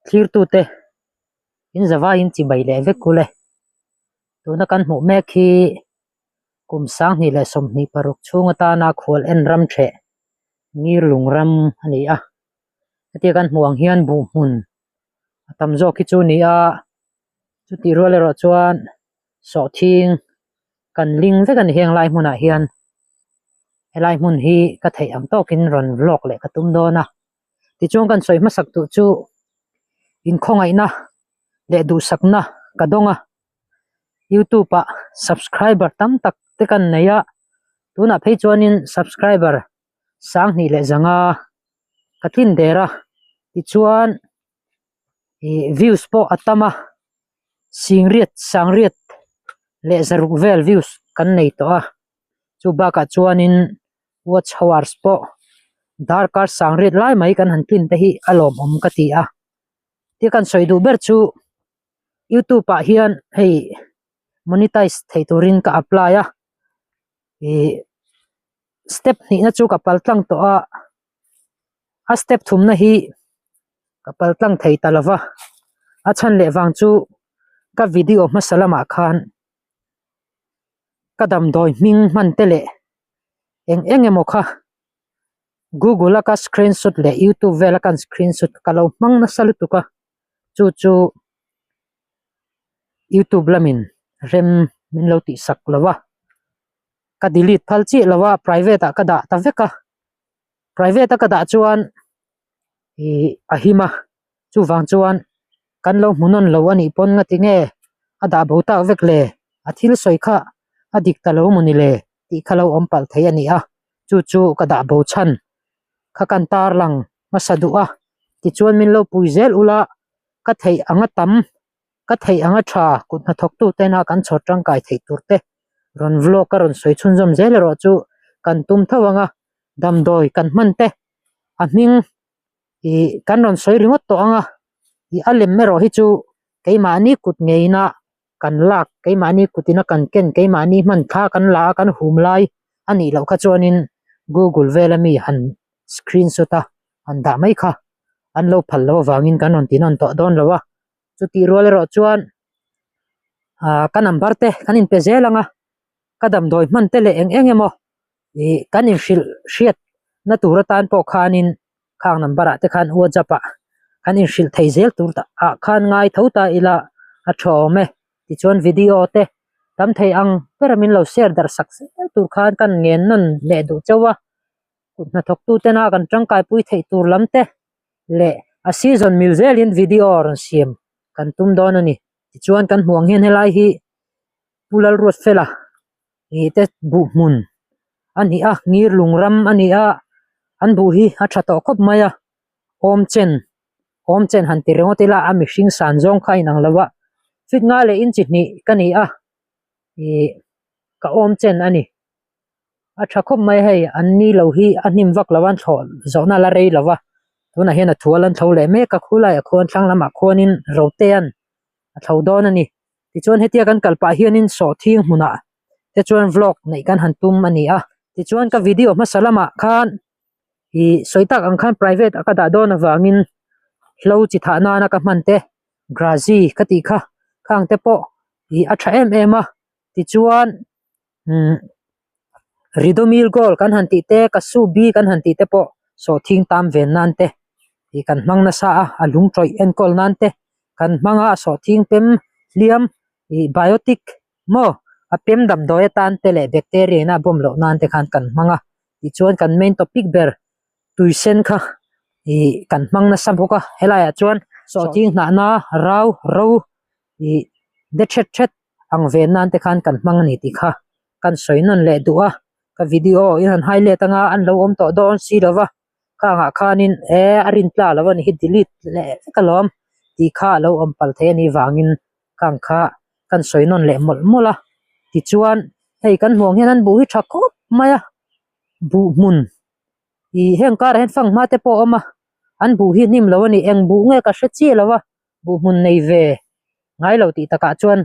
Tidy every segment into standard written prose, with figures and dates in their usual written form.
Thlirtute in zavaiin chibai leh vek kul e. Tuna kan hmuh mek hi kum 2026 chhung atana khual en ram theh ngir lung ram a ni a. Hetia kan hmuh ang hian buh hmun a tam zawk hi chu a ni a, chutih rual erawh chuan sawhthing kan ling vek a ni heng lai hmunah hian helai hmun hi ka theih ang tawkin rawn vlog leh ka tum dawn a. Tichuan kan sawi hmasak duh chu inkhawngaihna leh duhsakna ka dawng a, youtube ah subscriber tam tak te kan nei a, tunah phei chuanin subscriber 2500 ka tlin der a, tichuan ih views pawh a tam a, singriat sangriat leh zaruk vel views kan nei tawh a, chu bakah chuanin watch hours pawh darkar sangriat lai mai kan han tlin te hi a lawmawm ka ti a tia kan sawi duh ber chu youtube ah hian hei monetize thei turin ka apply a ih step hnihna chu ka pal tlang tawh a a step thumna hi ka pal tlang thei ta lova a chhan leh vang chu ka video hmasa lamah khan. Ka damdawi hming hman te leh eng eng emaw kha google a ka screenshot leh youtube vel a kan screenshot ka lo hmang nasa lutuk a chu chu youtube lamin rem min lo tih sak lo a ka delete phal chiah lo a private ah ka dah ta vek a private a ka dah chuan ih a him a chuvang chuan kan lo hmu nawn lo a nih pawn nga tinge a dah bo tak vek le a thil sawi kha a dik ta lo maw ni le tih kha lo awm palh thei a ni a chu chu ka dah bo chhan kha kan tar lang hmasa duh a tichuan min lo pui zel ula ka theih anga tam ka theih anga tha kut hnathawk tu tena kan chhawr tangkai theih tur te rawn vlog a rawn sawi chhunzawm zel erawh chu kan tum tho ang a damdawi kan hman te a hming ih kan rawn sawi ringawt tawh ang a ih a lem erawh hi chu keimahni kut ngeina kan lak keimahni kutina kan ken keimahni hman thla kan la a kan hum lai a nih loh kha chuanin google vela mi han screenshot a han dah mai kha an lo phal loh avangin kan rawn ti nawn tawh dawn lo a chutih rual erawh chuan ah ka number te kan inpe zel ang a ka damdawi hman te leh eng eng emaw ih kan inhrilh hriat na tur atan pawh khanin khang number ah te khan whatsapp ah kan inhrilh thei zel tur ah khan ngai tho ta ila a tha awm e tichuan video te tam thei ang ber a min lo share darh sak zel tur khan kan ngen nawn leh duh chauh a kut hnathawk tu tena kan tangkai pui theih tur lam te leh a season mil zelin video rawn siam kan tum dawn a ni tichuan kan hmuh ang hian helai hi Pu Lalruatfela ih te buh hmun a ni a ngir lung ram a ni a an buh hi a tha tawh khawp mai a awm chen awm chen han ti ringawt ila a mihring san zawng kha a inang lo a fit nga leh inchi hnih ka ni a ih ka awm chen a ni a tha khawp mai hei an ni lo hi a hnim vak lo a an thlawh zawhna la rei lo va tunah hian a thual an tho leh mek a khulaiah khuan thlang lamah khuanin rote an a tho dawn a ni. Tichuan hetia kan kal pah hianin sawhthing hmunah te chuan vlog neih kan han tum a ni a. Tichuan ka video hmasa lamah khan ih sawi tak ang khan private a ka dah dawn avangin hlo chi thah nana ka hman te grazi ka tih kha khang te pawh ih a tha em em a. Tichuan umm ridomil gold kan han tih te kasu bi kan han tih te pawh sawhthing tam ven nan te ih kan hmang nasa a a lung tawih enkawl nan te kan hmang a sawhthing pem hliam ih biotic maw a pem damdawi atan te leh bacteria in a bawm loh nan te khan kan hmang a tichuan kan main topic ber tui sen kha ih kan hmang nasa bawk a helai ah chuan sawhthing hnahna rau ro ih de thet thet ang ve nan te khan kan hmang a ni tih kha kan sawi nawn leh duh a ka video in han hai let anga an lo awm tawh dawn si lo va khangah khanin e a rin tla lo a ni hi delete leh vek alawm tih kha a lo awm palh thei a nih vangin khang kha kan sawi nawn leh mawlh mawlh a tichuan hei kan hmuh ang hian an buh hi tha khawp mai a buh hmun ih heng karah hian fanghma te pawh a awm a an buh hi hnim lo a ni eng buh nge ka hre chiah lo a. buh hmun nei ve ngai lo tih takah chuan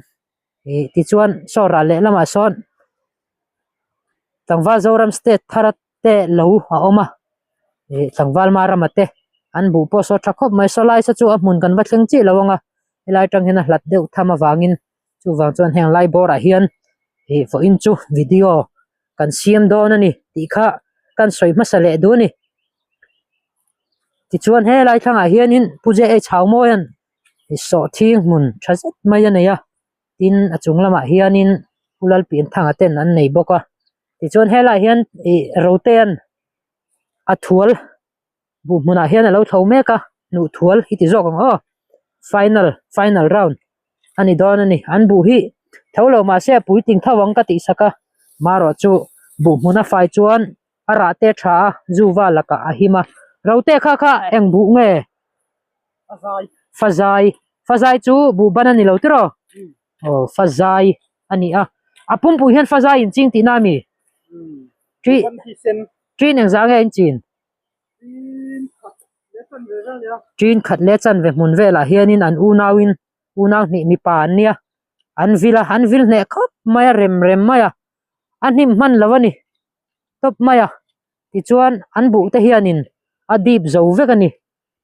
ih tichuan saw ral leh lamah sawn tlangval Zoram state thar te lo a awm a ih tlangval Marama te. An buh pawh saw tha khawp mai. Saw lai saw chu a hmun kan va thleng chiah lo ang a, helai atang hian a hlat deuh tham avangin chuvang chuan heng lai bawrah hian ih vawiin chu video kan siam dawn a ni tih kha kan sawi hmasa leh duh a ni. Tichuan helai thlangah hianin Pu J H Haumawia'n sawhthing hmun tha zet mai a nei a. Tin a chung lamah hianin Pu Lalpianthanga ten an nei bawk a tichuan helaiah hian ih rotea'n a thual buh hmunah hian a lo tho mek a hnuh thual hi ti zawk ang aw final final round a ni dawn a ni an buh hi tho lo mahse a puitling tho ang ka tih sak a marawh chu buh hmun a fai chuan a rah te tha a zu val lakah a him a rote kha kha eng buh nge. Fazai fazai chu buh ban a ni lo tiraw aw fazai a ni a a pumpui hian fazai in ching tihna a mi ṭi ṭin engzah nge in chin ṭin khat leh chanve hmun velah hianin an unauin unau hnih mipa an nia an vil a an vil hneh khawp mai a rem rem mai a a hnim hman lo a ni tawp mai a tichuan an buh te hianin a dip zo vek a ni.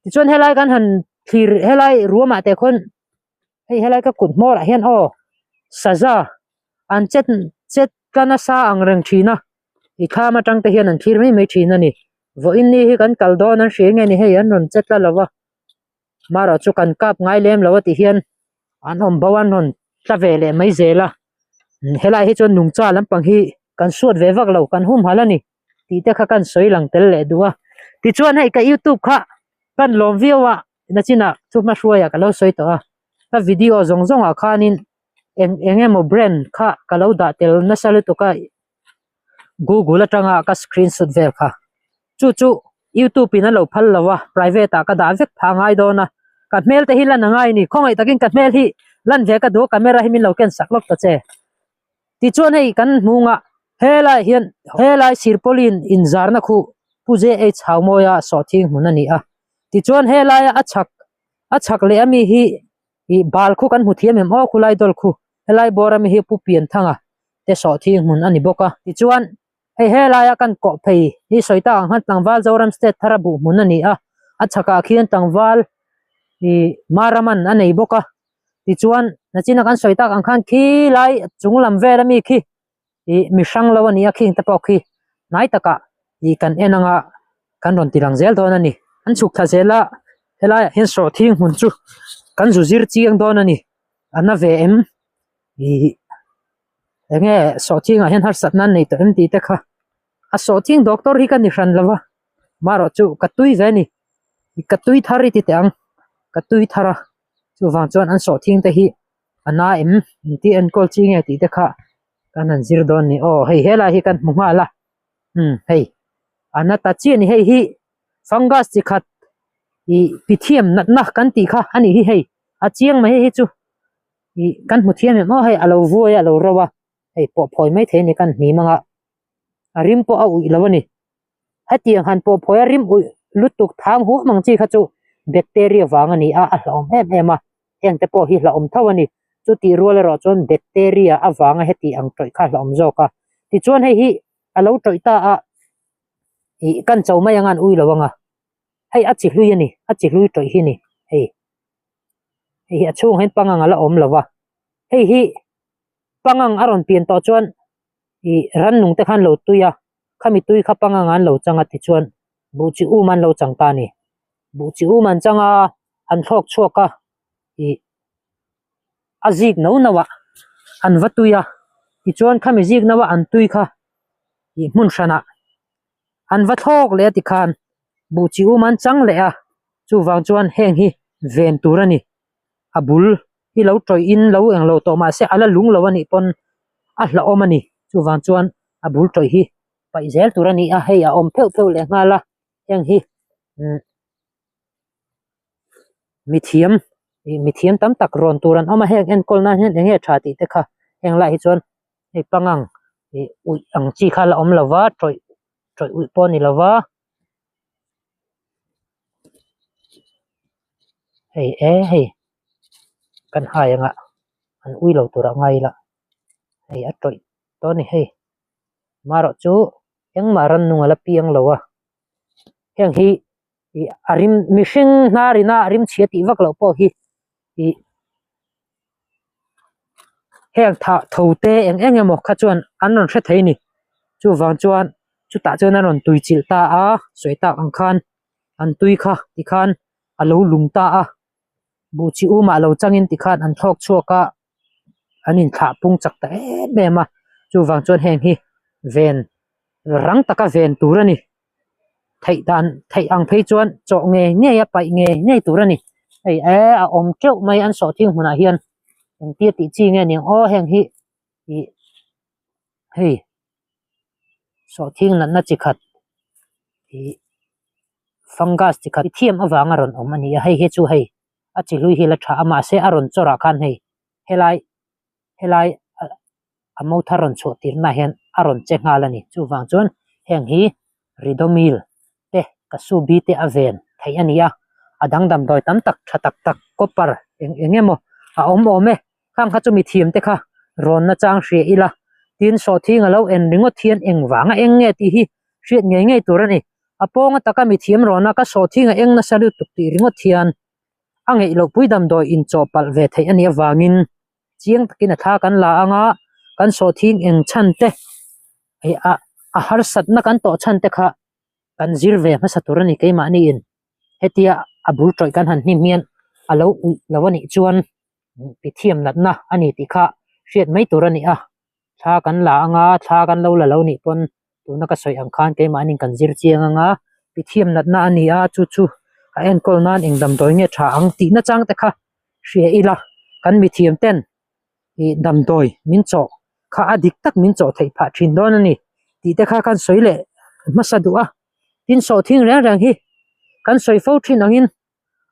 Tichuan helai kan han thlir helai ruamah te khawn hei helai ka kut hmawrah hian aw saza an chet chet tla nasa ang reng thin a i thlam atang te hian an thlir mai mai thin a ni vawiin ni hi kan kal dawn an hria nge ni hei an rawn che tla lo va marawh chu kan kap ngai lem lo a ti hian an awm bo an rawn tla ve leh mai zel a helai hi chuan nungcha lampang hi kan suat ve vak lo kan humhalh a ni. tih te kha kan sawi lang tel leh duh a tichuan hei ka youtube kha kan lawm viau a nachinah chu hma hruaiah ka lo sawi tawh a ka video zawng zawngah khanin eng eng emaw brand kha ka lo dah tel nasa lutuk a google atanga ka screenshot vel kha chu chu youtube in a lo phal lo a private ah ka dah vek phah ngai dawn a ka hmel te hi lan a ngai a ni khawngaih takin ka hmel hi lan ve ka duh a camera hi min lo ken sak lawk ta che. Tichuan hei kan hmung a, helai hian helai sirpawlin inzarna khu Pu JH Haumawia sawhthing hmun a ni a. Tichuan helaia a chhak a chhak leh ami hi ih bal khu kan hmu thiam em aw khulai dawl khu helai bawr ami hi Pu Pianthanga te sawhthing hmun a ni bawk a. Tichuan hei helaia kan kawh phei hi sawi tak ang khan tlangval Zoram State thara buh hmun a ni a, a chhakah khian tlangval ih Maraman a nei bawk a. Tichuan nachina kan sawi tak ang khan khi lai chung lam vel ami khi ih mi hrang lo a ni a khing te pawh khi hnai takah ih kan en anga kan rawn ti lang zel dawn a ni. An chhuk thla zel a helaiah hian sawhthing hmun chu kan zu zir chiang dawn a ni a na ve em ih enge sawhthingah hian harsatna an nei tawh em tih te kha a sawhthing doctor hi ka ni hran lo va marawh chu ka tui ve a ni ka tui thar i ti teh ang ka tui thar a. Chuvang chuan an sawhthing te hi a na em engti enkawl chi nge tih te kha kan han zir dawn ni aw hei helai hi kan hmu nghal a umm hei a na ta chiah a ni hei hi fungus chi khat ih pithiam natna kan tih kha a nih hi hei a chiang mai hei hi chu ih kan hmu thiam em aw hei a lo vuai a a lo ro a hei pawh phawi mai thei a ni kan hnim ang a a rim pawh a uih lo a ni. Hetiang han pawh phawi a rim uih lutuk thang huam ang chi kha chu bacteria vang a ni a, a hlauhawm em em a, heng te pawh hi hlauhawm tho a ni. Chutih rual erawh chuan bacteria avanga heti ang tawih kha a hlauhawm zawk a. Tichuan hei hi a lo tawih ta a, ih kan cho mai anga an ui lo ang a, hei a chi hlui a ni, a chi hlui tawih hi a ni hei. Hei hi a chhungah hian pangang a la awm lo va, hei hi pangang a rawn pian tawh chuan ih rannung te khan lo tui a. Khami tui kha pangang an lo chang a tichuan buh chi um an lo chang ta a ni. Buh chi um an chang a, an thlawk chhuak a, ih a zik no no ah an va tui a, tichuan khami zik no a an tui kha ih hmun hranah an va thlawk leh a tikhan buh chi um an chang leh a, chuvang chuan heng hi ven tur a ni. A bul hi lo tawih in lo englo tawh mahse a la lung lo a nih pawn a hlauhawm a ni chuvang chuan a bul tawih hi paih zel tur a ni a hei a awm pheuh pheuh leh nghal a heng hi umm mithiam ih mithiam tam tak rawn tur an awm a heng enkawl nan hian eng nge tha tih te kha heng lai hi chuan hei pangang ih uih ang chi kha la awm lo va tawih tawih uih pawh a ni lo va. Hei e hei kan hai anga an ui lo tur a ngai ila hei a tawih tawh a ni hei marawh chu engmah rannung a la piang lo a heng hi. Ih a rim mihring hnar ina a rim chhia tih vak loh pawh hi ih heng thah tho te eng eng emaw kha chuan an rawn hre thei a ni chuvang chuan chutah chuan an rawn tui chilh ta a sawi tak ang khan an tui kha tikhan a lo lum ta a buh chi umah lo changin tikhan an thlawk chhuak a an inthlah pung chak ta em em a chuvang chuan heng hi ven rang taka ven tur a ni. Theih dan theih ang phei chuan chawh ngei ngei a paih ngei ngei tur a ni. Hei e a awm teuh mai an sawhthing hmunah hian engtia tih chi nge niang aw heng hi ih hei sawhthing natna chi khat ih fungus chi khat thiam avanga rawn awm a ni a hei hi chu hei a chi hlui hi la tha a mahse a rawn chawrah khan hei helai helai a mo thar rawn chhuah tirna hian a rawn che nghal a ni. Chuvang chuan heng hi Ridomil te Kasubi te a ven theih a ni a, a dang damdawi tam tak tha tak tak copper eng eng emaw a awm awm e. Khang kha chu mi thiam te kha rawn nachang hria ila tin sawhthing a lo en ringawt hian eng vanga eng nge tih hi hriat ngei ngei tur a ni. A pawnga taka mi thiam rawna ka sawhthing a eng nasa lutuk tih ringawt hian a ngeih loh pui damdawi inchawhpalh ve theih a nih avangin chiang takin a thla kan la ang a, kan sawhthing eng chhan te ih a a harsatna kan tawh chhan te kha kan zir ve hmasa tur a ni keimahni in hetia a bul tawih kan han hnim hian a lo uih lo a nih chuan pithiam natna a ni tih kha hriat mai tur a ni a, thla kan la ang a thla kan lo la lo nih pawn tuna ka sawi ang khan keimahni in kan zir chiang ang a pithiam natna a ni a chu chu a enkawl nan eng damdawi nge tha ang tih nachang te kha hria ila kan mithiam ten ih damdawi min chawh kha a dik tak min chawh theih phah thin dawn a ni tih te kha kan sawi leh hmasa duh a tin sawhthing reng reng hi kan sawi fo thin angin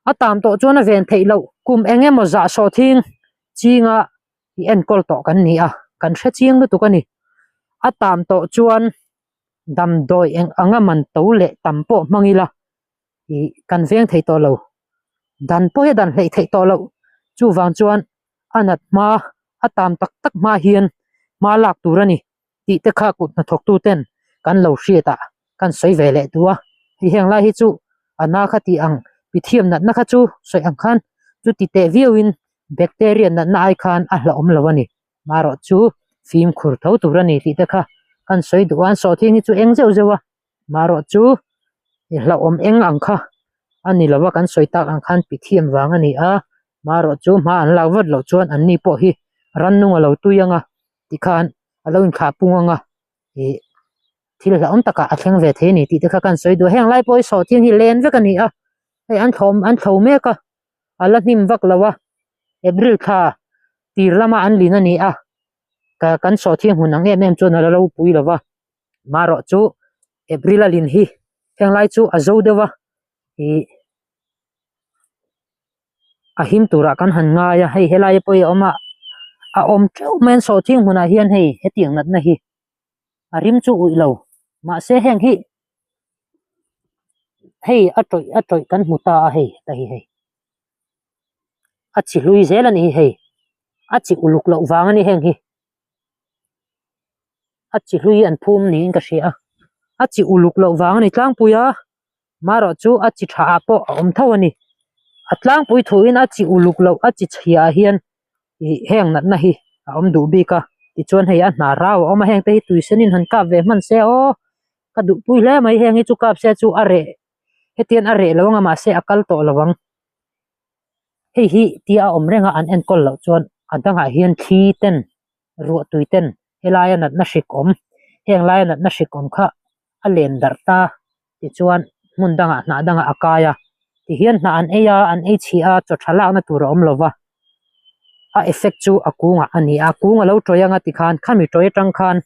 a tam tawh chuan a ven theih loh kum eng emaw zah sawhthing chinga ih enkawl tawh kan ni a kan hre chiang lutuk a ni a tam tawh chuan damdawi eng anga man to leh tam pawh hmang ila ih kan veng thei tawh lo dan pawh hi a dan hleih theih tawh loh chuvang chuan a nat hma a tam tak tak hma hian hma lak tur a ni tih te kha kut hnathawk tu ten kan lo hriat ah kan sawi ve leh duh a hei heng lai hi chu a na kha tih ang pithiam natna kha chu sawi ang khan chuti teh viau in bacteria natna ai khan a hlauhawm lo a ni marawh chu fimkhur tho tur a ni tih te kha kan sawi duh a an sawhthing hi chu eng zeuh zeuh a. Marawh chu i hlauhawm eng ang kha a ni lova kan sawi tak ang khan pithiam vang a ni a, marawh chu hma an lak vat loh chuan an ni pawh hi rannung a lo tui ang a tikhan a lo inthlah pung ang a ih thil hlauhawm takah a thleng ve thei a ni tih te kha kan sawi duh a, heng lai pawh hi sawhthing hi len vek a ni a, hei an thlawm an thlo mek a a la hnim vak lo a, April thla tir lama an lin a ni a, ka kan sawhthing hmun ang em em chuan a la ropui lo va. Marawh chu April a lin hi heng lai chu a zo deuh a ih a him turah kan han ngai a hei helai pawh hi a awm a a awm teuh mai an sawhthing hmunah hian hei hetiang natna hi a rim chu uih lo mahse heng hi hei a tawih a tawih kan hmu ta a hei heta hi hei a chi hlui zel a ni hi hei a chi uluk loh vang a ni heng hi. A chi hlui an phum niin ka hria a, a chi uluk loh vang a ni tlangpui a, marawh chu a chi tha ah pawh a awm tho a ni. A tlangpui thuin a chi uluk loh a chi chhia ah hian ih heng natna hi a awm duh bik a, tichuan hei a hna rau a awm a heng te hi tui sen in han kap ve hman se aw ka duhpui hle mai heng hi chu kap se chu a reh hetiang a reh lo ang a mahse a kal tawh lo ang. Hei hi tia a awm reng a an enkawl loh chuan a dangah hian thli ten ruah tui ten helaia natna hrik awm heng laia natna hrik awm kha a len darh ta tichuan hmun dangah hnah dangah a kai a tihian hnah an ei a an ei chhia a chaw tha lakna tur a awm lo va a effect chu a kungah a ni a kung a lo tawih anga tikhan khami tawih atang khan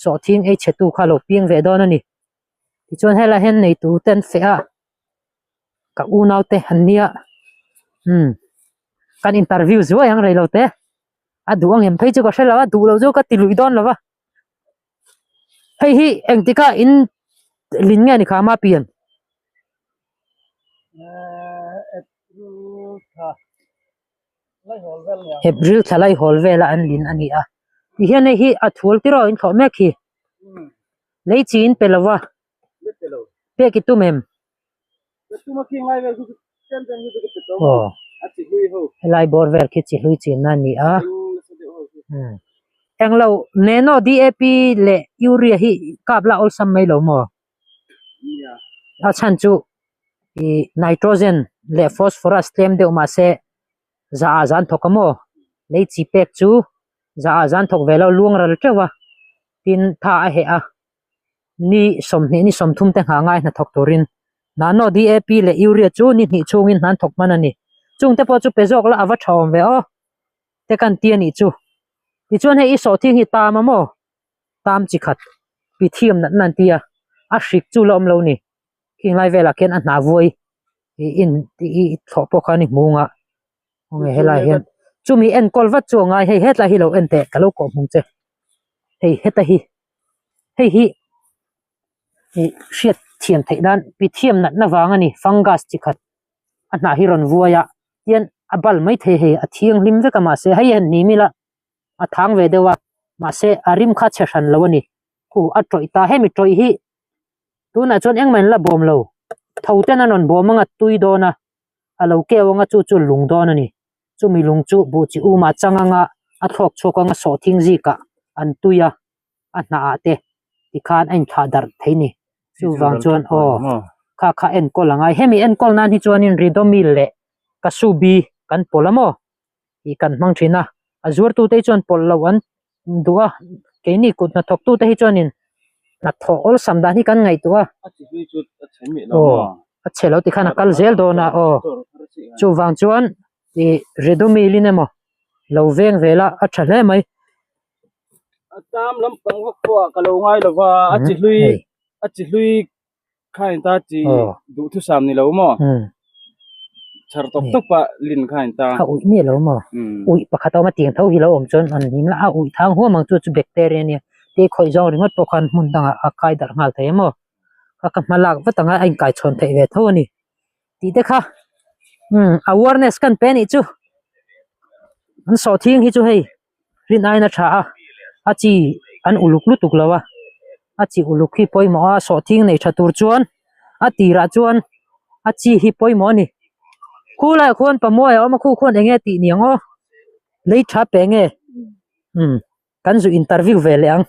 sawhthing ei chhe tu kha a lo piang ve dawn a ni tichuan helaiah hian neitu te an feh a. Ka unau te an nia umm kan interview zuai ang rei lo te a duh ang em phei chu ka hre lo a duh loh chu ka ti luih dawn lo va hei hi engtikah in lin nge ni kha ama pian April thla lai hawl vela an lin a ni a tihian hei hi a thul tiraw in thlawh mek hi lei chi in pe lo va. Pek i tum em? Aw helai bawr vel khi chi hlui chinna a ni a englo nano DAP leh urea hi kap la awlsam mai lo maw a chhan chu ih nitrogen leh phosphorus tlem deuh mahse za ah zan thawk a maw lei chi pek chu za ah zan thawk ve lo luang ral teuh a tin tha a heh a. Ni 20 ni 30 te nghah ngai hnathawk turin Nano DAP leh Urea chu ni hnih chhungin hnan thawk hman a ni. Chungte pawh chu pe zawk la a va tha awm ve aw te kan ti a nih chu. Tichuan hei i sawhthing hi tam a maw? Tam chi khat Pythium natna an ti a, a hrik chu la awm lo ni. Khing lai velah khian a hnah vuai i in i thlawh pawh khan i hmu ang a, khawnge helai hian chumi enkawl vat chu a ngai hei hetlai hi lo en teh ka lo kawh hmung che hei heta hi. Hei hi ih hriat thiam theih nan Pythium natna vang a ni fungus chi khat a hnah hi rawn vuai a tian a bal mai thei hei a thianghlim vek a mahse hei hian hnim ila a thang ve deuh a mahse a rim kha chhe hran lo a ni khu a tawih ta hemi tawih hi tunah chuan engmah in la bawm lo tho ten an rawn bawm anga tui dawn a a lo keu anga chu chu lung dawn a ni. Chumi lung chu buh chi umah chang anga a thlawk chhuak anga sawhthing zikah an tui a, a hnah ah te tikhan a inthlah darh thei ni. Chuvang chuan aw kha kha enkawl a ngai. Hemi enkawl nan hi chuanin Ridomil leh Kasubi kan pawlh a maw tih kan hmang thin a, a zuartute hi chuan pawlh loh an duh a, keini kut hnathawktute hi chuanin hnathawh awlsam dan hi kan ngaihtuah a. Aw a chhe lo tikhan a kal zel dawn a aw chuvang chuan ih Ridomil in emaw lo veng vel a a tha hle mai. A tam lampang vak pawh ah ka lo ngai lo va a chi hlui a chi hlui kha in ta chi duhthusam ni lo maw chhar tawp tawp a lin kha in ta a uih miah lo maw uih pakhat a awm a tiang tho hi lo awm chuan an hnim la a uih thang huam ang chu chu bacteria ania te khawih zawng ringawt pawh khan hmun dangah a kai darh nghal thei a maw kha ka hma lak vat anga a inkai chhawn theih ve tho a ni tih te kha umm awareness kan pe anih chu an sawhthing hi chu hei. Rin aiin a tha a, a chi an uluk lutuk lo a, a chi uluk hi pawimawh a, sawhthing nei tha tur chuan a tirah chuan a chi hi pawimawh a ni. Khu laiah khuan pamawi a awm a, khu khuan eng nge tih ni ang aw, lei tha pe nge umm kan zu interview ve leh ang.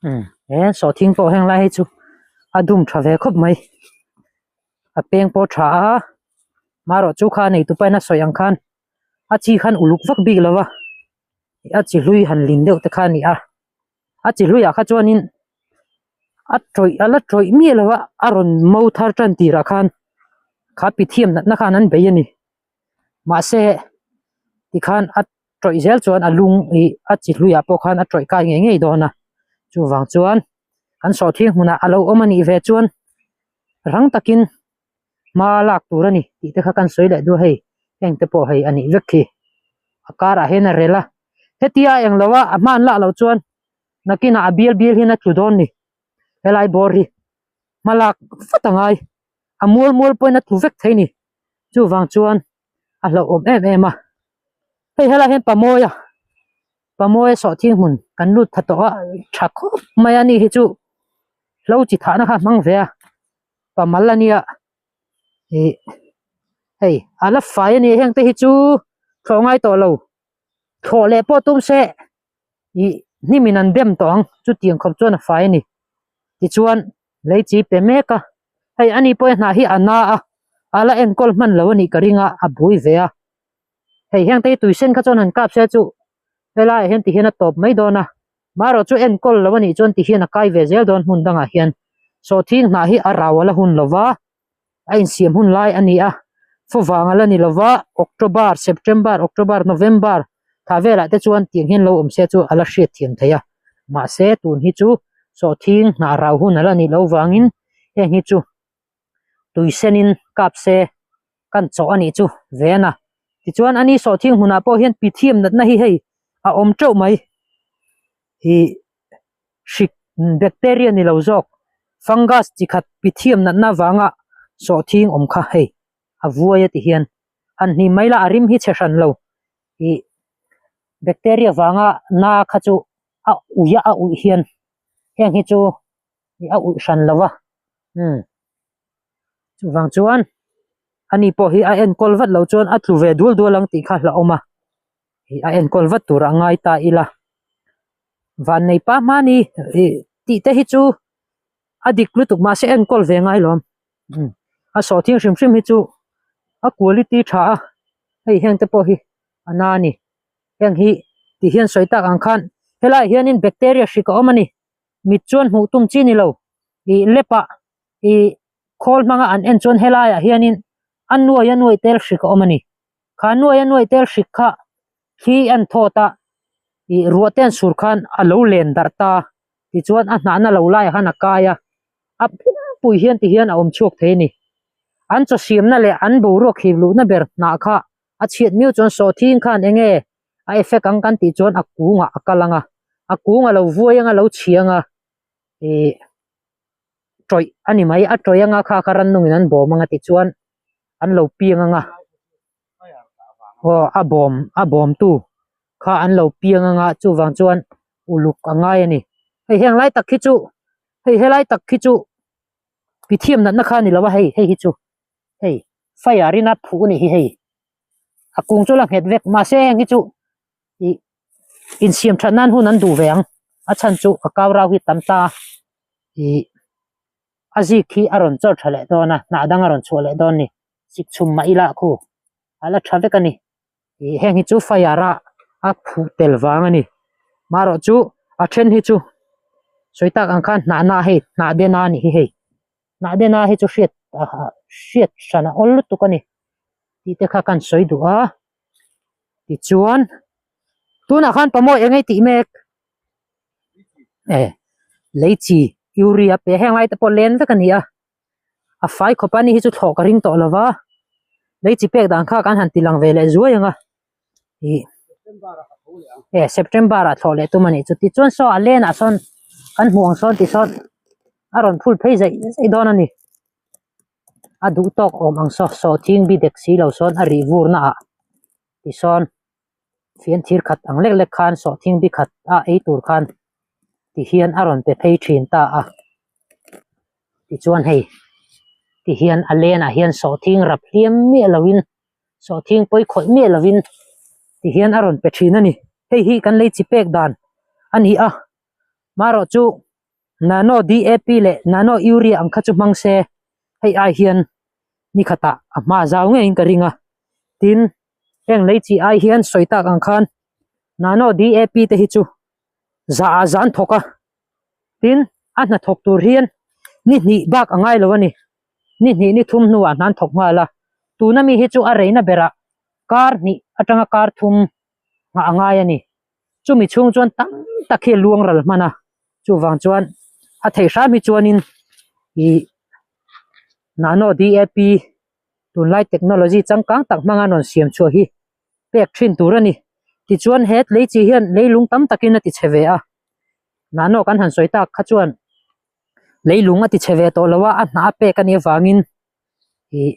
Umm he sawhthing pawh heng lai hi chu a dum tha ve khawp mai a peng pawh tha a marawh chu kha nei tupa in a sawi ang khan a chi khan uluk vak bik lo va a chi hlui han lin deuh te kha a ni a a chi hluiah kha chuanin a tawih a la tawih miah lo va a rawn mo thar tan tirah khan kha pithiam natna khan an bei a ni mahse tikhan a tawih zel chuan a lung ih a chi hluiah pawh khan a tawih kai ngei ngei dawn a chuvang chuan kan sawhthing hmunah a lo awm a nih ve chuan rang takin hma lak tur a ni tih te kha kan sawi leh duh a hei heng te pawh hei a nih vek khi a karah hian a rel a hetia eng lo a a hman lah loh chuan nakinah a bial bial hian a tlu dawn ni helai bawr hi hma lak vat a ngai a mual mual pawhin a tlu vek thei ni chuvang chuan a hlauhawm em em a hei helai hian pamawia pamawia sawhthing hmun kan lut tha tawh a tha khawp mai a ni hi chu hlo chi thahna kha a hmang ve a pamal a nia ih hei a la fai a ni heng te hi chu thlawh ngai tawh lo thlawh leh pawh tum se ih hnim in an dem tawh ang chutiang khawp chuan a fai a ni tichuan lei chi pe mek a hei ani pawh hnah hi a na a a la enkawl hman lo a nih ka ring a a bui ve a hei heng te hi tui sen kha chuan han kap se chu helaiah hian ti hian a tawp mai dawn a marawh chu enkawl lo a nih chuan ti hian a kai ve zel dawn hmun dangah hian sawhthing hnah hi a rau a la hun lo va a insiam hun lai a ni a favang a la ni lo va October September October November thah velah te chuan tiang hian lo awm se chu a la hriat thiam thei a mahse tun hi chu sawhthing hnah rau hun a la nih loh vangin heng hi chu tui senin kap se kan chawh a nih chu ven a tichuan ani sawhthing hmunah pawh hian pithiam natna hi hei a awm teuh mai ih hrik bacteria ni lo zawk fungus chi khat pithiam natna avanga sawhthing awm kha hei a vuai a ti hian han hnim mai la a rim hi chhe hran lo ih bacteria vanga na kha chu a uih a a uih hian heng hi chu. A ulh hran lo a umm chuvang chuan ani pawh hi a enkawl vat loh chuan a tlu ve dual dual ang tih kha hlauhawm a ih a enkawl vat tur a ngai ta ila vannei pa hmani ih tih te hi chu a dik lutuk mahse enkawl ve ngai lo umm a sawh thing hrim hrim hi chu a quality tha a hei heng te pawh hi a na a ni heng hi ti hian sawi tak ang khan helaiah hianin bacteria hrik a awm a ni. Mit chuan hmuh tum chi ni lo. Ih lepah ih khawl hmanga an en chuan helaiah hianin a nuai a nuai tel hrik a awm a ni. Kha nuai a nuai tel hrik kha thli an thawt a, ih ruah te an sur khan a lo len darh ta. Tichuan a hnahna lo laiah khan a kai a, a pumpui hian ti hian a awm chhuak thei a ni. An chaw siamna leh an boruak hip luhna ber hnah kha a chhiat miau chuan sawhthing khan eng nge a effect ang kan tih chuan a kungah a kal ang a, a kung a lo vuai ang a lo chhi ang a, ih tawih a ni mai, a tawih anga kha kha rannungin an bawm ang a tichuan an lo piang ang a, aw a bawm a bawmtu kha an lo piang ang a chuvang chuan uluk a ngai a ni. Hei heng lai tak hi chu hei helai tak hi chu pithiam natna kha a ni lo a hei hei hi chu hei fire in a phuh a nih hi hei. A kung chu la nghet vek mahse heng hi chu ih insiam that nan hun an duh ve ang a chhan chu a kau rau hi tam ta ih a zik hi a rawn chawr tha leh dawn a hnah dang a rawn chhuah leh dawn a ni sik chhum mah ila khu a la tha vek a ni ih heng hi chu fire a a phuh tel vang a ni marawh chu a then hi chu sawi tak ang khan hnah na hei hnah den a nih hi hei. Hnah dena hi chu hriat hriat hran a awl lutuk a ni tih te kha kan sawi duh a tichuan tunah khan pamawi eng ei tih mek e lei chi urea pe heng lai te pawh len vek a ni a a fai khawp a ni hi chu thlawh ka ring tawh lo va lei chi pek dan kha kan han ti lang ve leh zuai ang a ih e September ah thlawh leh tum a nih chu tichuan saw a len ah sawn kan hmuh ang sawn ti sawn a rawn phul phei zaih zaih dawn a ni a duh tawk awm ang saw saw thing bi dek si lo sawn a rih vur na ah tisawn fian thir khat ang lek lek khan saw thing bi khat a ei tur khan ti hian a rawn pe phei thin ta a tichuan hei ti hian a len ah hian saw thing rap hliam miah lo in. Sawhthing pawi khawih miah lovin ti hian a rawn pe thin a ni. Hei hi kan lei chi pek dan a ni a, marawh chu Nano DAP leh Nano Urea ang kha chu hmang se hei ai hian ni khatah a hma zau ngeiin ka ring a. Tin, heng lei chi ai hian sawi tak ang khan Nano DAP te hi chu zah ah zan thawk a, tin a hnathawk tur hian ni hnih bak a ngai lo a ni. Ni hnih ni thum hnuah hnan thawk nghal a, tuna mi hi chu a reina berah kar hnih atanga kar thum nghah a ngai a ni. Chumi chhung chuan tam tak hi a luang ral hman a, chuvang chuan a theih hram hi chuanin ih Nano DAP tunlai technology changkang tak hmanga rawn siam chhuah hi pek thin tur a ni. Tichuan he lei chi hian leilung tam takin a ti chhe ve a, Nano kan han sawi tak kha chuan leilung a ti chhe ve tawh lo a, a hnah a pek a nih avangin ih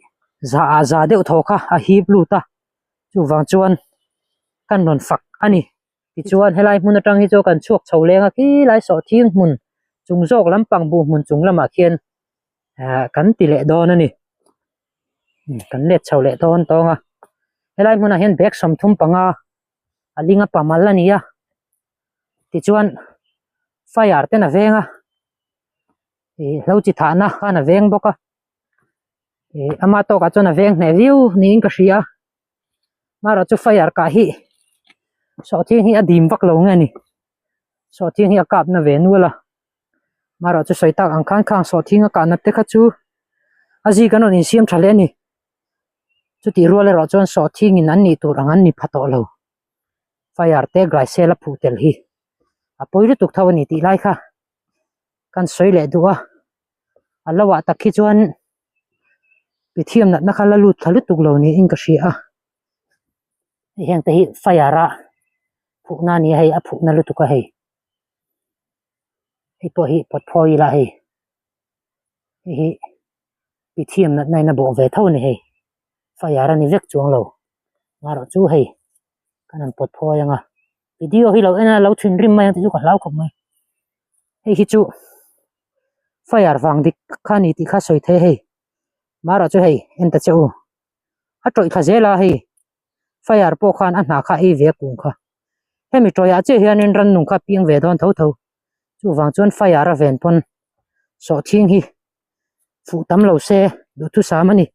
za ah za deuh thaw kha a hip lut a, chuvang chuan kan rawn fak a ni. Tichuan helai hmun atang hi chu kan chhuak chho leng a khi lai sawhthing hmun chung zawk lampang buh hmun chung lamah khian ah kan ti leh dawn a ni. Kan let chho leh dawn tawng a, helai hmunah hian bag 35 a ling a pamal a ni a. Tichuan fire ten a veng a ih hlo chi thahna khan a veng bawk a ih ama tawkah chuan a veng hneh viau niin ka hria a amaherawh chu fire kah hi sawhthing hi a dim vak lo nge a ni sawhthing hi a kap na ve nual a amaherawh chu sawi tak ang khan khang sawhthing a kah nat te kha chu a zik an rawn insiam tha hle a ni chutih rual erawh chuan sawhthing in an nih tur ang an ni pha tawh lo. Fire te Graisel a phuh tel hi a pawi lutuk tho a ni tih lai kha kan sawi leh duh a, a lo ah tak hi chuan mithiam natna kha la lut thla lutuk lo niin ka hria a, hei heng te hi fire a phuh na a ni a hei a phuh na lutuk a hei, hei pawh hi pawt phawi ila hei, hei hi mithiam natna in a bawh ve tho a ni hei, fire a ni vek chuang lo. Ngarawh chu hei kan han pawt phawi ang a video hi lo en a lo thinrim mai ang tih chu ka hlau khawp mai hei hi chu. Fire vang dik tak kha a ni tih kha sawi thei a hei marawh chu hei en ta che u a tawih thla zel a hei fire pawh khan a hna kha a ei ve a kung kha hemi tawihah chiah hianin rannung kha a piang ve dawn tho tho chuvang chuan fire a ven pawn sawhthing hi fuh tam lo se duhthusam a ni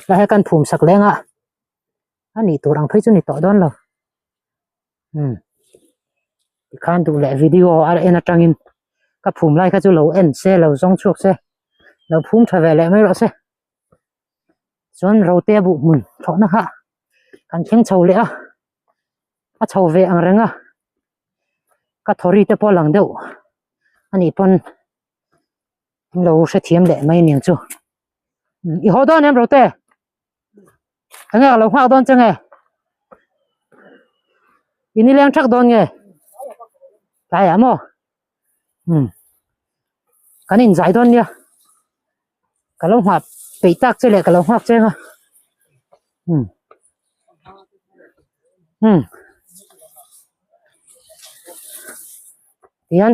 lai hi kan phum sak leng a a nih tur ang phei chu ni tawh dawn lo umm tikhan duh leh video a en atangin ka phum lai kha chu lo en se lo zawng chhuak se lo phum tha ve leh mai rawh se chuan rote a buh hmun thlawhna kha kan thleng chho leh a a chho ve ang reng a ka thawri te pawh a lang deuh a nih pawn an lo hrethiam leh mai aniang chu i haw dawn em rote enge ka lo nghak dawn che nge i nileng thak dawn nge tlaiah maw umm kan inzai dawn nia ka lo nghah peih tak che leh ka lo nghak che anga umm umm tihian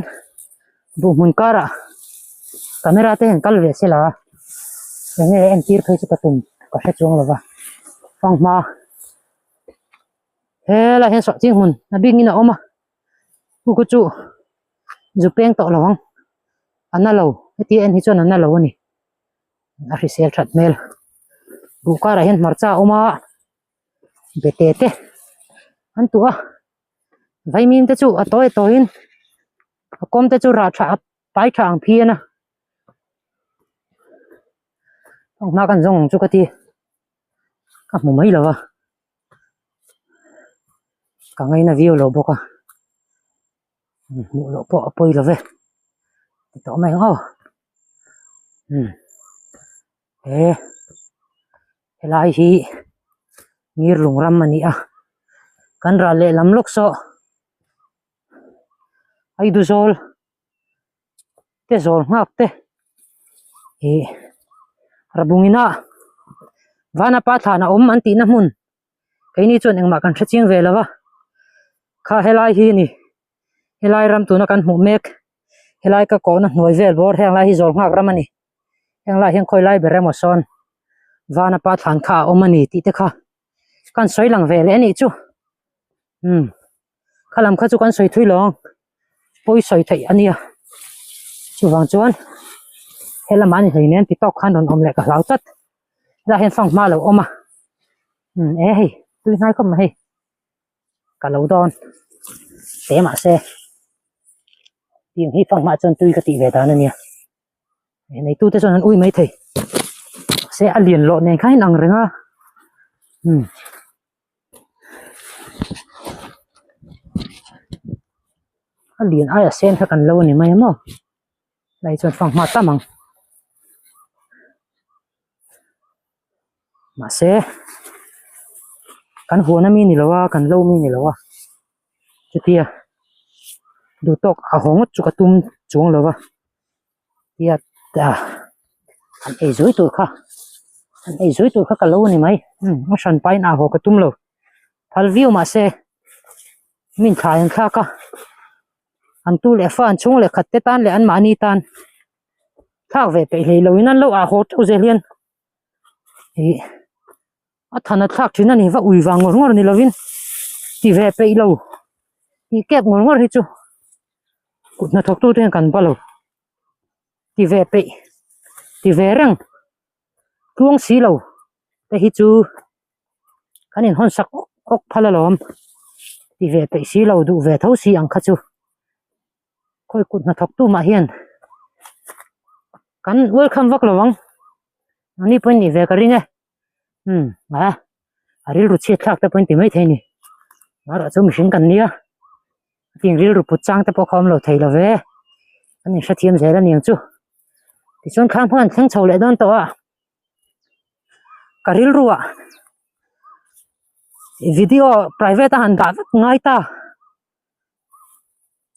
buh hmun karah camera te hian kal ve se la enge entir phei chu ka tum ka hre chuang lo va fanghma helaiah hian sawhching hmun a bingin a awm a chu khu chu zu peng tawh lo ang a na lo heti en hi chuan a na lo a ni a hrisel that hmel buh karah hian hmarcha a awm a bete te an tuah a vaimim te chu a tawi tawiin a kawm te chu rah tha a pai tha ang phian a hma kan zawng ang chu ka ti ka hmu mai lo a ka ngaina viau lo bawk a hmuh loh pawh a pawi lo ve ti tawh mai ang aw umm he helai hi ngir lung ram a ni a kan ral lehlam lawk saw aiduzawl te zawl nghak te ih rabungina vanapa thlan a awm an tihna hmun keini chuan engmah kan hre chiang ve lo va kha helai hi a ni helai ram tuna kan hmuh mek helai ka kawhna hnuai vel bawr heng lai hi zawl nghak ram a ni heng lai hian khawi lai ber emaw sawn vanapa thlan kha a awm a ni tih te kha kan sawi lang ve leh a nih chu umm kha lam kha chu kan sawi thui lo ang pawi sawi theih a nia chuvang chuan helamah ni hleinem ti tawk khan rawn awm leh ka hlau tlat helaiah hian fanghma a lo awm a umm e hei tui hnai khawp mai hei ka lo dawn te mahse tiang hi fanghma chuan tui ka tih ve dan a nia neitu te chuan an ui mai thei mahse a lian loh nen khan a inang reng a umm. A lian aia sen kha kan lo a ni mai a maw lai chuan fanghma tam ang mahse kan huan ami ni lo a kan lo mi ni lo a chutia duh tawk a haw ngawt chu ka tum chuang lo va. Tiat a an ei zui tur kha an ei zui tur kha ka lo a ni mai umm a hran pahin a haw ka tum lo phal viau mahse min thlai an thlak a an tu leh fa an chhung leh khat te tan leh an mahni tan thlak ve peih hlei lo in an lo ah haw teuh zel hian ih a than a thlak thin a ni va ui vang ngawr ngawr ni lovin ti ve peih lo tih kep ngawr ngawr hi chu kut hnathawk tu te hian kan ba lo ti ve peih ti ve reng tluang si lo te hi chu kan in hawn sak awk awk phal alawm ti ve peih si lo duh ve tho si ang kha chu khawi kut hnathawk tu mah hian kan welcome vak lo ang ani pawhin nih ve ka ring e. Umm a a rilru chhiat thlak te pawh in ti maithei a ni marawh chu mihring kan nia hetiang rilru put chang te pawh kha awm lo thei lo ve an inhrethiam zel a niang chu tichuan khang hmun an thleng chho leh dawn tawh a ka rilru ah video private a han dah vek ngai ta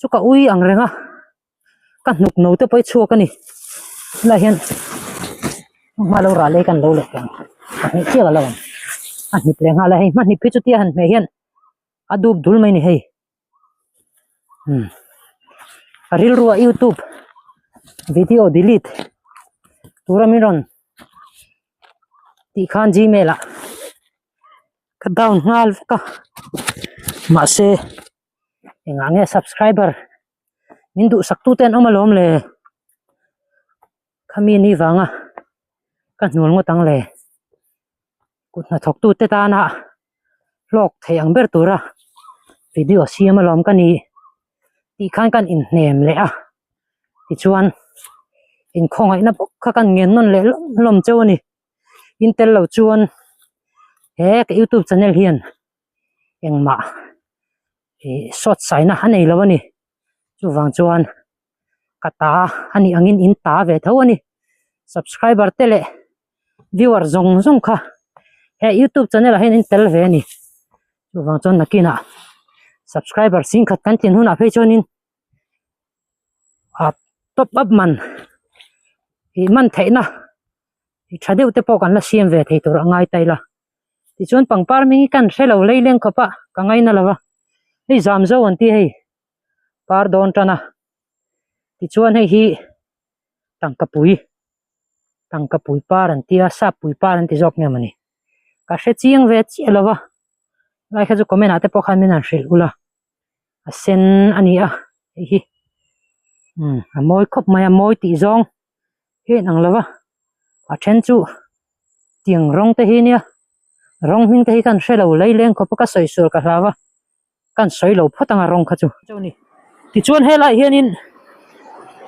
chu ka ui ang reng a. ka hnuk no te pawh hi chhuak a ni helaiah hian hma lo rah leh kan lo leh tawh ang a hnih chiah ka lo ang a hnip leh nghal a hei hma hnip hi chutia han hmeh hian a dup dul mai a ni hei umm a rilru a youtube video delete. tura min rawn tih khan gmail ah ka down nghal vek a mahse engah nge subscriber min duhsak tute an awm alawm le khami ni vanga ka hnual ngawt ang le kut hnathawk tute tana hlawk theih ang ber tura video siam alawm ka ni tih khan kan inhnem leh a tichuan inkhawngaihna bawk kha kan ngen nawn leh hlawm hlawm cheu a ni in tel lo chuan he ka youtube channel hian engmah ih sawt saina a nei lo a ni chuvang chuan ka ta a nih angin in ta ve tho a ni subscriber te leh viewer zawng zawng kha he youtube channel ah hian in tel ve a ni chuvang chuan nakinah subscriber singkhat kan tlin hunah phei chuanin ah top up man ih man theihna ih tha deuh te pawh kan la siam ve thei tur a ngai ta ila tichuan pangpar hming hi kan hre lo leileng khawp a ka ngaina lo va hei zam zo an tih hei par dawn tan a tichuan hei hi tangka pui tangka pui par an tia sap pui par an ti zawk nge mawni ka hre chiang ve chiah lo va lai kha chu comment ah te pawh khan min han hrilh ula a sen a ni a hei hi umm a mawi khawp mai a mawi tih zawng hi a inang lo va a then chu tiang rawng te hi nia rawng hming te hi ka han hre lo leileng khawp a ka sawi sual ka hlau a. kan sawi lo phawt anga rawng kha chu. Tichuan helaiah hianin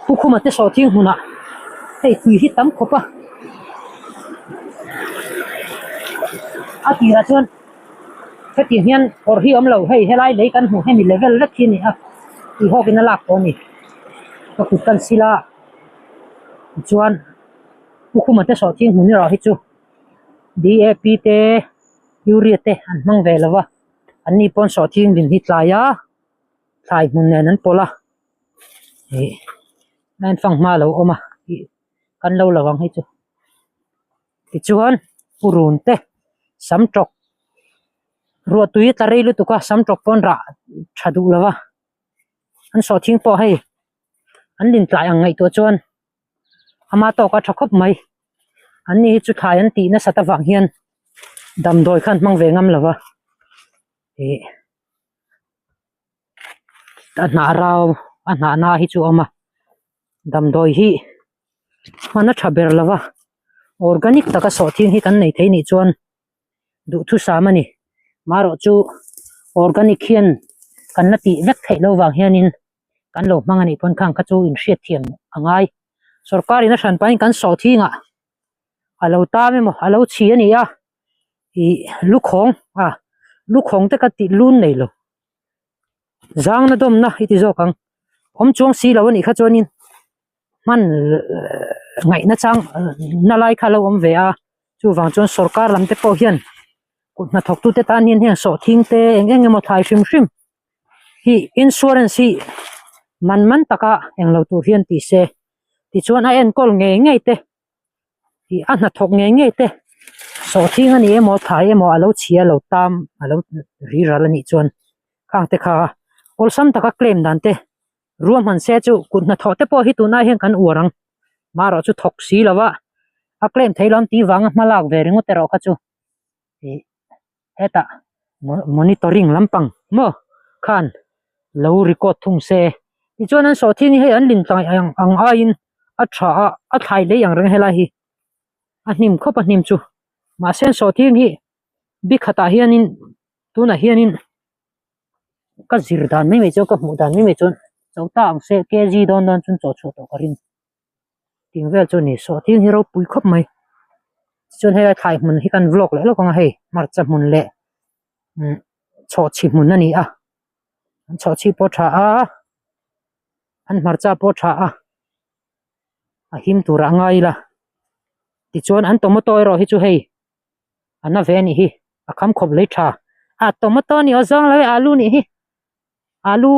Pu Khuma te sawhthing hmunah hei tui hi tam khawp a, a tirah chuan hetiang hian kawr hi a awm lo hei helai lei kan hmuh hemi level vek hi a ni a tui hawkin a lak tawh a ni ka kut kan sil a tichuan Pu Khuma te sawhthing hmun erawh hi chu D_A_P te urea te an hmang ve lo va. An ni pawn sawhthing din hi tlai a thlai hmun nen an pawlh a ih a in fanghma a lo awm a ih kan lo lo ang hei chu tichuan purun te sam tawk ruah tui a tla rei lutuk a sam tawk pawn rah tha duh lo va an sawhthing pawh hei an din tlai ang ngaihtuah chuan ama tawk a tha khawp mai an ni hi chu thlai an tih nasat avang hian damdawi khan hmang ve ngam lo va ih a hnah rau a hnah na hi chu a awm a damdawi hi hman a tha ber lo va organic taka sawhthing hi kan nei thei nih chuan duhthusam a ni marawh chu organic hian kan la tih vek theih loh vang hianin kan lo hmang a nih pawn khang kha chu inhriat thiam a ngai sorkar in a hran pahin kan sawhthing ah a lo tam emaw a lo chhi a ni a ih lukhawng a lukhawng te ka tih lun nei lo zangna dawmna i ti zawk ang awm chuang si lo a nih kha chuanin hman ngaihna chang na lai kha a lo awm ve a chuvang chuan sorkar lam te pawh hian kut hnathawk tute tan hian heng sawhthing te eng eng emaw thlai hrim hrim hi insurance hi man man taka englo tur hian ti se tichuan a enkawl ngei ngei te ih a hnathawk ngei ngei te sawhthing a ni emaw thlai emaw a lo chhia lo tam a lo ri ral a nih chuan khang te kha awlsam taka claim dan te ruahman se chu kut hnathawh te pawh hi tunah hian kan uar ang marawh chu thawk si lo va a claim thei lo an tih vanga hma lak ve ringawt erawh kha chu ih hetah monitoring lampang maw khan lo record thung se tichuan an sawhthing hi hei an lin tlai ang ang aiin a tha a a thlai lei ang reng helai hi a hnim khawp a hnim chu mahse an sawhthing hi bikhatah hianin tunah hianin ka zir dan mai mai chuan ka hmuh dan mai mai chuan cho ta ang se kg dawn dawn chuan chaw chhuah tawh ka ring ting vel chu a ni sawhthing hi ropui khawp mai tichuan helai thlai hmun hi kan vlog leh lawk ang a hei hmarcha hmun leh umm chhawhchhi hmun a ni a an chhawhchhi pawh a tha a an hmarcha pawh a tha a a him turah a ngai ila tichuan an tomato erawh hi chu hei a na ve a nih hi a kham khawp lei tha a tomato a ni aw zawng lo e alu nih hi alu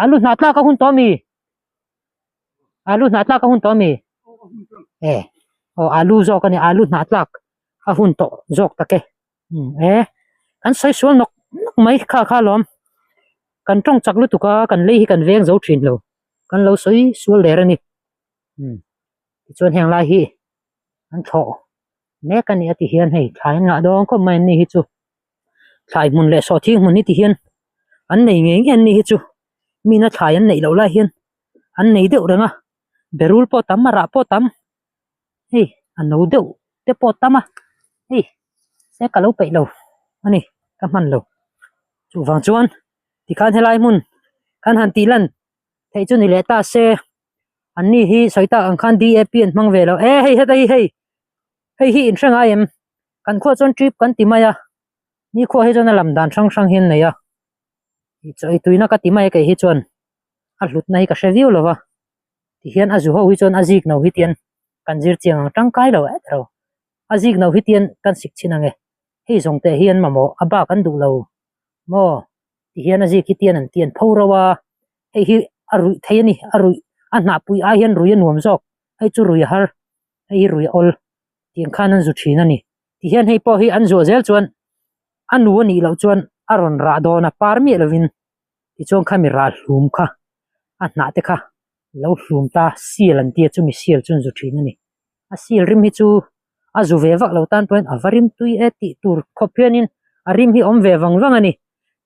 alu hnah tlak a hun tawh ami alu hnah tlak a hun tawh ami e aw alu zawk a ni alu hnah tlak a hun tawh zawk tak e e kan sawi sual nawk nawk mai kha kha alawm kan tawng chak lutuk a kan lei hi kan veng zo thin lo kan lo sawi sual der a ni tichuan heng lai hi. An thlawh mek a ni a ti hian hei thlai an ngah dawn khawp mai an ni hi chu thlai hmun leh sawhthing hmun hi ti hian an nei ngei ngei an ni hi chu mina thlai an neih loh lai hian an nei deuh reng a berul pawh tam a rah pawh tam hei a no deuh te pawh tam a hei se ka lo peih lo a ni ka hman lo chuvang chuan tikhan helai hmun kan han tih lan theih chu ni leh ta se. An ni hi sawi tak ang khan DAP an hmang ve lo. E hei heta hi hei hei hi in hre ngai em? Kan khuah chuan trip kan ti mai a, ni khuah hi chuan a lam dan hrang hrang hi an nei a. Chaw ei tuina ka ti mai a kei hi chuan a hlutna hi ka hre viau lo va, tihian a zu ho hi chuan a zik no hi tian kan zir chiang ang tangkai lo et ro. A zik no hi tian kan sik chhin ang e, hei zawng teh hi an mamawh a bak an duh lo maw? Tihian a zik hi tian an tian pho ro a. Hei hi a ruih thei a ni, a ruih a hnah pui ai hian rui a nuam zawk, hei chu rui a har, hei hi rui a awl tiang khan an zu thin a ni. Tihian hei pawh hi an zuah zel chuan a nu a nih loh chuan a rawn rah dawn a, par miah lovin tichuan khami rah hlum kha a hnah te kha lo hlum ta seal an tia chumi seal chu an zu thin a ni. A seal rim hi chu a zu ve vak lo tan pawhin a va rim tui e tih tur khawp hianin a rim hi awm ve vang vang a ni.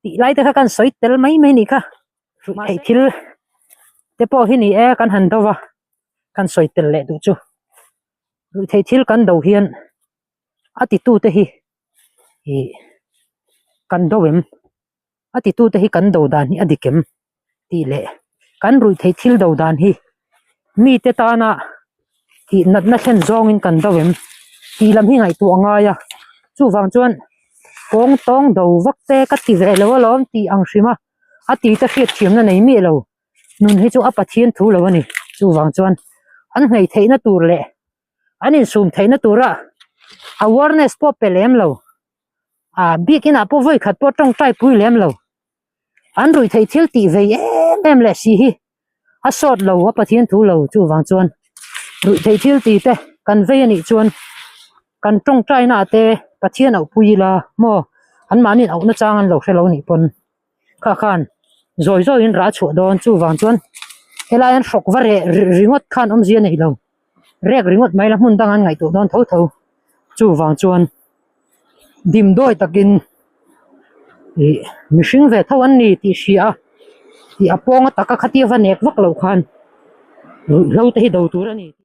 Tih lai te kha kan sawi tel mai mai nih kha. Theih thil te pawh hi ni e kan han do va kan sawi tel leh duh chu. Ruihtheih thil kan do hian a titu te hi ih kan do em? A titu te hi kan do dan hi a dik em? Tih leh kan ruihtheih thil do dan hi mite tana tih natna thlen zawngin kan do em tih lam hi ngaihtuah a ngai a chuvang chuan kawng tawng do vak te ka ti ve lo alawm tih ang hrim a a ti te hriat thiamna nei miah lo nun hi chu a Pathian thu lo a ni chuvang chuan an hmei theihna tur leh an insum theihna tura awareness pawh pe lem lo ah biakin ah pawh vawi khat pawh tawngtai pui lem lo. An ruih theih thil tih vei em em leh si hi a sawt lo a Pathian thu lo chuvang chuan ruih theih thil tih te kan vei anih chuan kan tawngtaina ah te Pathian auh pui ila maw an mahni auhna chang an lo hre lo anih pawn kha khan zawi zawiin rah chhuah dawn chuvang chuan helai an hrawk va reh ringawt khan awmzia a nei lo rek ringawt mai la hmun dang an ngaihtuah dawn tho tho chuvang chuan. Dimdawi takin ih mihring ve tho an ni tih hria a ih a pawng a taka khatia va nek vak loh khan ruihhlo te hi do tur a ni.